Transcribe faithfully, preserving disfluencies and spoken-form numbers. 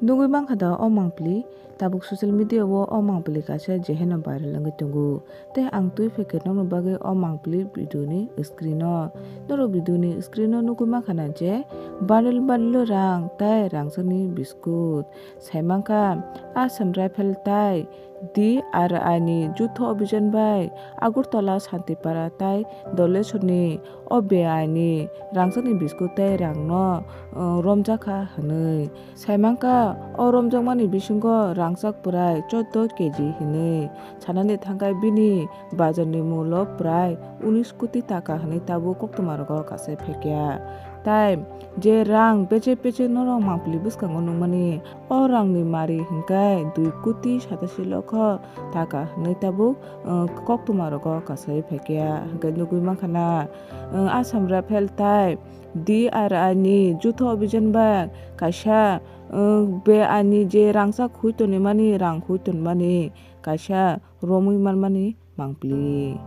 Nugwi mankha da o mangpili, tabuk social media o o mangpili kaisa jeheno viral wngwi tongo. Tei ang twi phaikhe norokni bagwi o mangpili video ni screen o. Norok video ni screen o nugwi mankha na je bundle bundle rang tei rangchakni biscuit. Sai mankha Assam Rifle tai D R I ni jutho obhijan bai Agartala, Santipara tai Doleswar ni o beaini rangchakni biscuit tei rangno, uh, romjakha hwnwi. Sai mankha, o romjakmani bisingo rangchak pwrai chordo K G hwnwi. Sanani thangkha bini bazarni mulo pwrai unis koti taka hwnwi tabuk koktwmarogo kasai phaikha. Tai je rang bechek bechek norok mangpili bwskango nukmani, o rangni mari hwnkhe dui koti satasi lokho taka hwnwi tabuk, uh, koktwmarogo kasai phaikha hwnkhe nugwi mankha na, uh, Assam Rifle tai D R I ni jutho obhijan bai kaisa, uh, beaini je rangchak hui tonwi mani, rang hui tonmani kaisa romwi manmani mangpili.